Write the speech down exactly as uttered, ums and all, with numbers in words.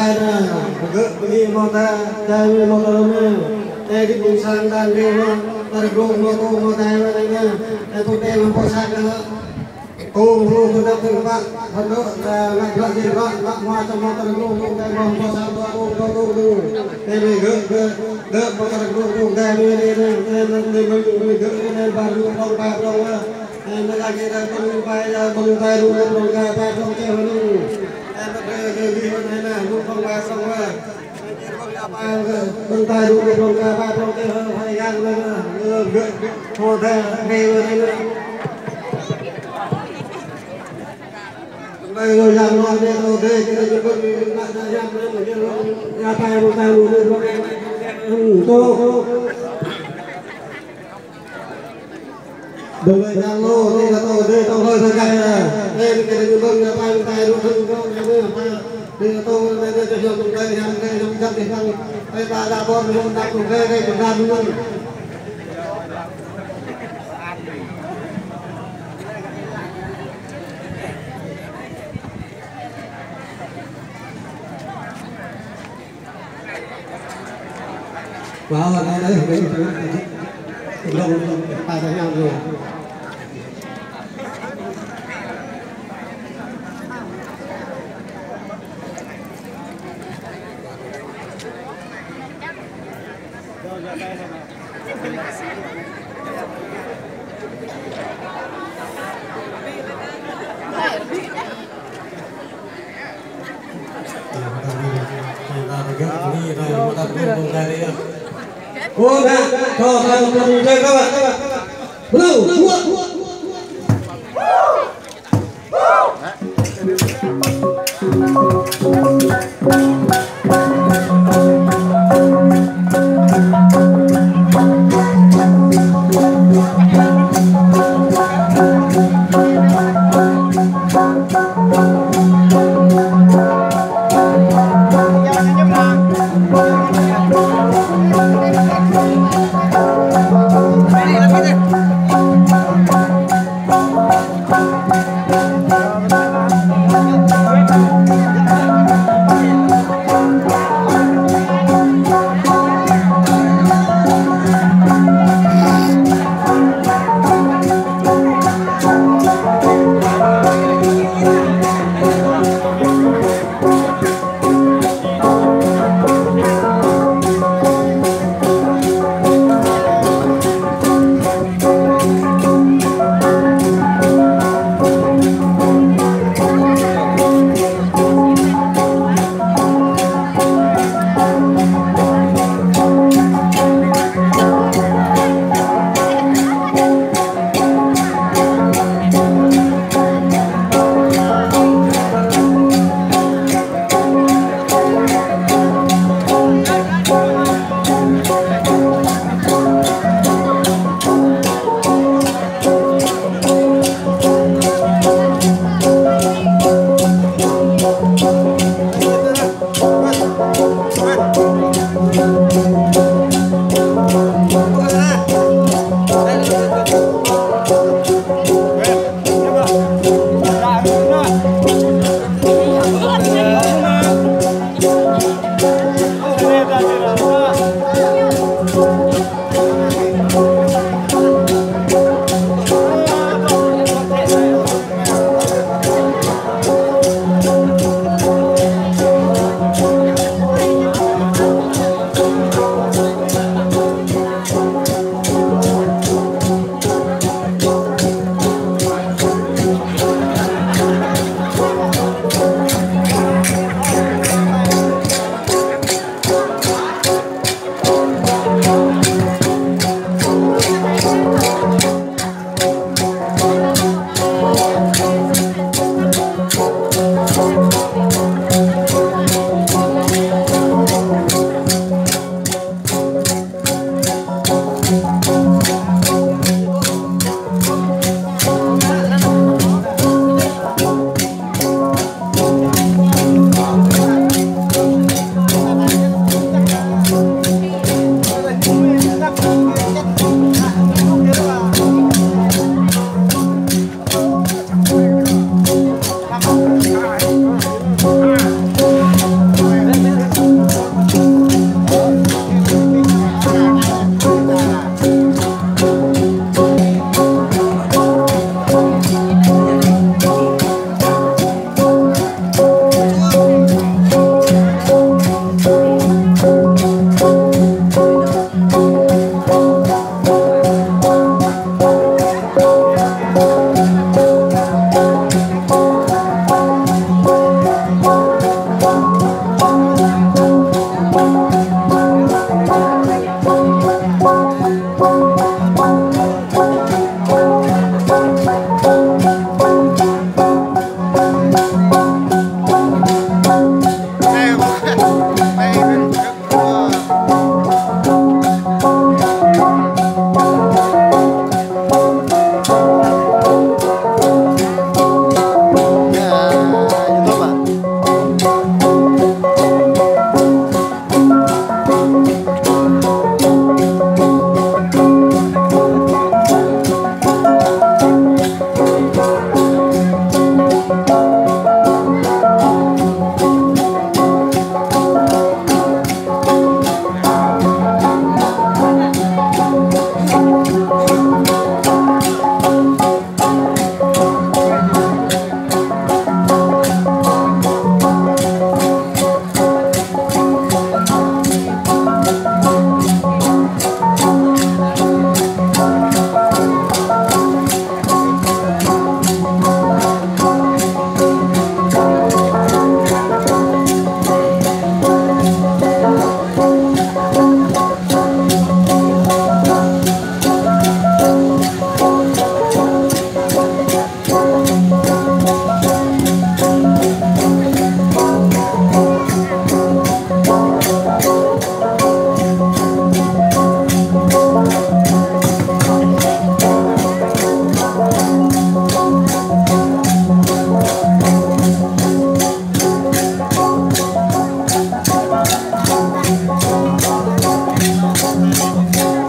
khai na, gơ̆ bơni mơ̆ ta, ta bơni mơ̆ ta rơmê. Ta ri bung sang dan ri mơ̆, ta ri glông mơ̆ tô mơ̆ ta wai na. Ta tô ta mơ̆ pô sang na. Tô glông tô ta tô ba, ta tô, ta ngă glă jê glă, ngă hua ta mơ̆ ta ri glông tô ta mơ̆ pô sang tô tô tô tô. Ta ri gơ̆ gơ̆ gơ̆ mơ̆ ta ri glông tô ta ri ri ri, ta ri ri ri gơ̆ ri ri ba ri glông ba glông ba. Ơ, mơ̆ lagi ta ƀơ̆ng ƀai, ơ, ƀơ̆ng ƀai rŭ ƀơ̆ng ka ƀai ƀơ̆ng čeh hơnŭng. Ơ, mơ̆ kơ kơ gih hơnŭng hơnŭng, rŭ ƀơ̆ng ƀai ƀơ̆ng wa. Ơ, ƀơ̆ng ƀai rŭ ƀơ̆ng ka ƀai ƀơ̆ng čeh hơ hai yang hơnŭng, ơ, gơ̆, hô tơ, rê hơnŭng. Ƀơ̆ng ƀai rŭ yang hô tơ, hô tơ, čeh hơ ƀơ̆ng ƀai rŭ yang hơnŭng, ya ƀai rŭ ƀai rŭ ƀơ̆ng ƀai hơnŭng, tô. Ƀơ̆ng ƀai yang lô, rê ta tô, rê tô hơi ta kai na. Rê ni kơ rê ƀơ̆ng na pai ƀơ̆ng tai rŭ ƀơ̆ng ƀơ̆ng na ƀơ̆ng pai. Rê ta tô, rê ta tô, rê ta tô, rê ta tô, rê ta tô, rê ta tô, rê ta tô, rê ta tô, rê ta tô, rê ta tô. Wow, anai, anai, anai, anai. Lông, lông, pa ta hiam lông.